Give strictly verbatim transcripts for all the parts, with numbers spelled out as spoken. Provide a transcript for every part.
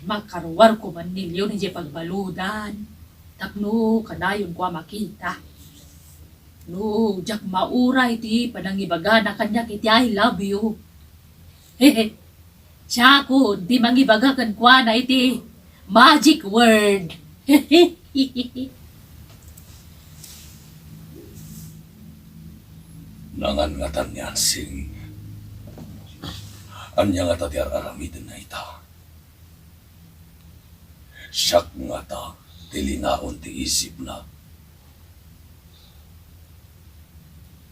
Makaruarko man ni Leon idiay pagbaludan tapno kanayon ko a makita. No diak mauray ti panangibagana kaniak iti "I love you", siakon ti mangibaga kenkuana iti magic word. Nangan ngatan ni Ansing. Ania ngata ti ar-aramidenna ita? Siak ngata ti linaon ti isipna.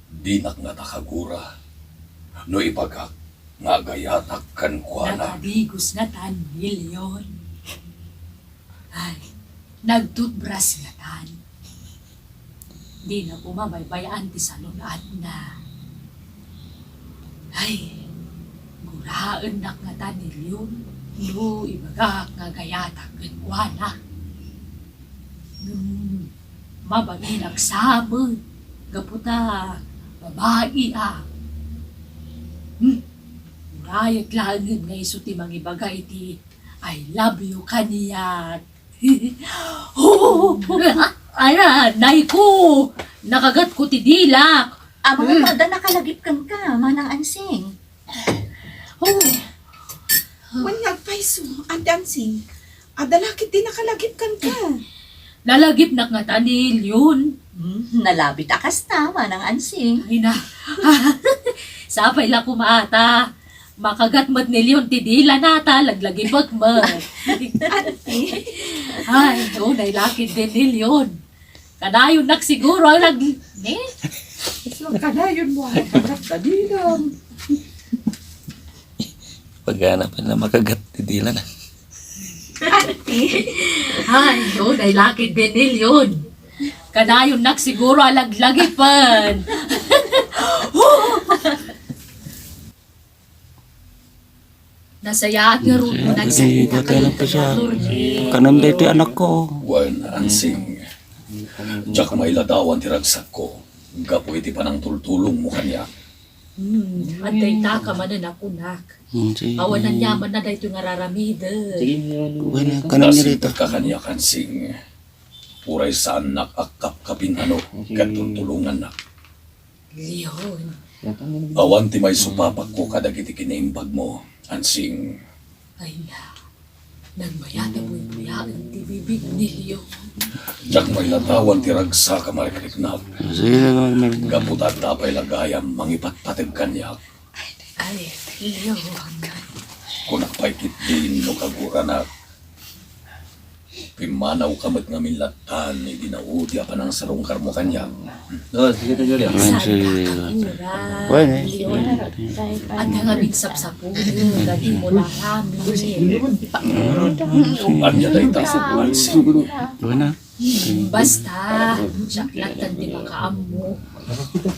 Dinak ngata kagura no ibagak nga agayatak kenkuana. Nakadigos ngatan ni Leon. Ay, nagtutbras ngatan. Dina ko mabaybay-an ti salun-atna. Ay, guraennak ngatan ni Leon no ibagak nga agayatak kenkuana. Ngem mabain agsamet gapu ta babai a. Hmm, gurayek laengen nga isu ti mangibaga iti "I love you" kaniak. Oh! Ara, nay ko! Nakagatko ti dilak. Ammom, hmm, adda nakalagip kenka, Manang Ansing. Oh. Wen nga agpayso, Ante Ansing. Adda la ketdi nakalagip kenka. Nalagipnak ngata ni Leon. Hmm, nalabit a kasta, Manang Ansing. Ay na. Sapay la koma ta. Makagat met ni Leon ti dilana ta laglagipek met. Ay, unay la ketdi ni Leon. Kadayonnak siguro a nag-, ne? Kadayonmo a makagat ta dilam. Pagana pay la makagat ti dilana. Ay, unay la ketdi ni Leon. Kadayonnak siguro a laglagipen. Nasayaat ngarud no nagsalita kayo, Attorney. Kanam daytoy anakko. Wen, Ansing, diak mailadawan ti ragsakko gapu iti panangtultulongmo kaniak. Hmm, adda itaka manen a kunak. Hmm, sige. Awan aniamanna daytoy nga raramiden. Wen, kanam daytoy. Nasingpetka kaniak, Ansing. Uray saannak a kapkapin-ano ket tultulongannak. Leon. Awan ti maisupapakko kadagiti kinaimbagmo, Ansing. Ay na, nagmayat a buybuyaen ti bibig ni Leon. Diak mailadawan ti ragsaka, marikriknak. Sige, sige, sige. Gapu ta adda pay la gayam mangipatpateg kaniak. Ay, Leon. Kunak pay ketdin no kaguranak. Pimmanawka met ngamin lattan iti naudi a panangsarungkarmo kaniak. Oh, sige, Tio Julio. Ayan, sige. Wen, eh. Leon, adda ngamin sapsapulen, dagiti mo la amin. Ania dayta, Ansing? Wen, ah. Basta, siak lattan ti makaammo.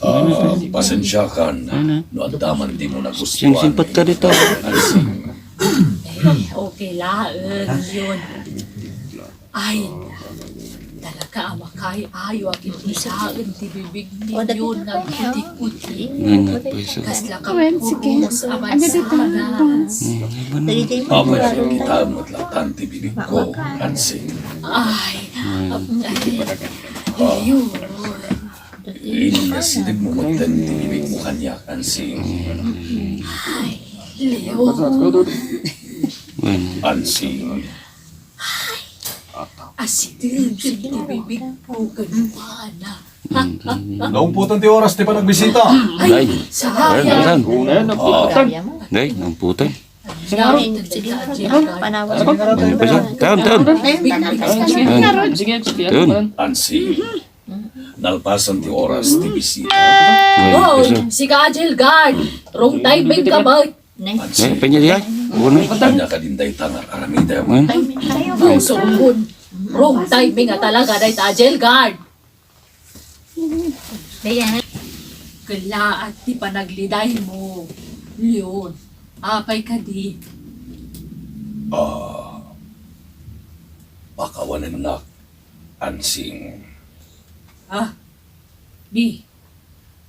Ah, pasensiakan no adda man dimo nagustuan. Singsimpet ka dito. Ansing. Eh, okay laeng, Leon. Ay, talaga a makay-ayo a kinkusaen ti bibig ni Leon nga agputi-puti. Kasla kapurus a mansanas. Apay a kitaem met lattan ti bibigko, Ansing. Ay, ay, Leon. Inasidegmo metten ti bibigmo kaniak, Ansing. Ay, Leon. Ansing. Asidegen ti bibigko kenkuana. Naumpoten ti oras ti panagbisita. Ay, sayang. Day, naumpoten. Sige, sige, sige. Panawas. Taon, taon. Sige, sige. Taon. Ansing. Nalpasan ti oras ti bisita. Oh, sika, Angel Guard. Wrong timing ka ba? Eh, pwede diay? Ano? Ania kadin dayta nga aramidem? Ay, ay, ay. Wrong timing nga talaga dayta, Angel Guard. Kelaat ti panaglidaymo, Leon. Apay kadi? Ah, pakawanennak, Ansing. Ah, ni,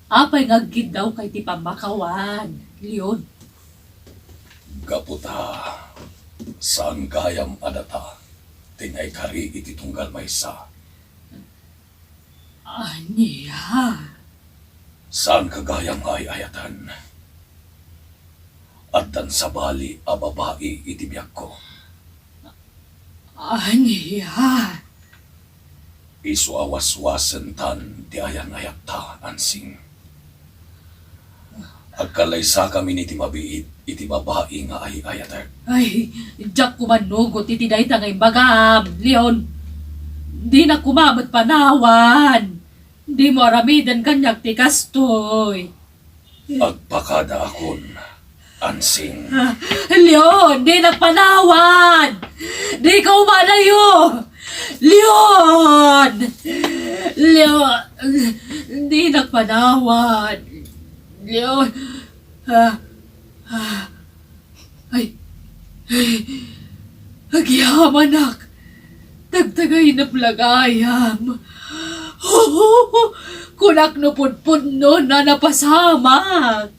apay nga agkiddawka iti pammakawan, Leon? Gapu ta Saan gayam a data ti naikari iti tunggal maysa. Ania? Saanka gayam nga ay-ayaten. Addan sabali a babai iti biagko. Ania? Isu a waswasentan ti ayan-ayatta, Ansing. Agkallaysakami iti mabiit iti babai nga ay-ayatek. Ay, diak koma nugot iti dayta nga imbagam, Leon. Dinak koma met panawan. Dimo aramiden kaniak ti kastoy. Agpakadaakon, Ansing. Ah, Leon, dinak panawan! Dika umalayo! Leon! Leon! Dinak panawan! Leon! Ah, ah. Ay, ay, agyamanak, tagtagay napla gayam. Kunak no pudpudnon a napasamak.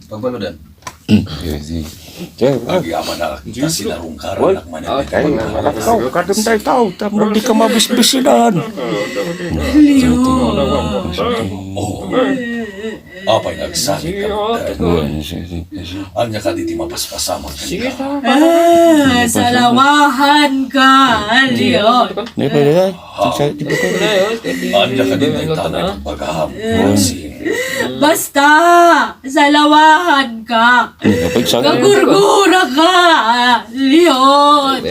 Pagbaludan. Agyamanak, ta sinarungkarannak manen. Kadam dayta, tapno dika mabisbisilan. Leon. Oh. Apay nga agsakit ka? Ania kadi ti mapaspasamak kenka? Ah, salawahanka, Leon. Di pwede ka? Ania kadi dayta nga ipagbagam? Basta, salawahanka. Kagurguraka, Leon.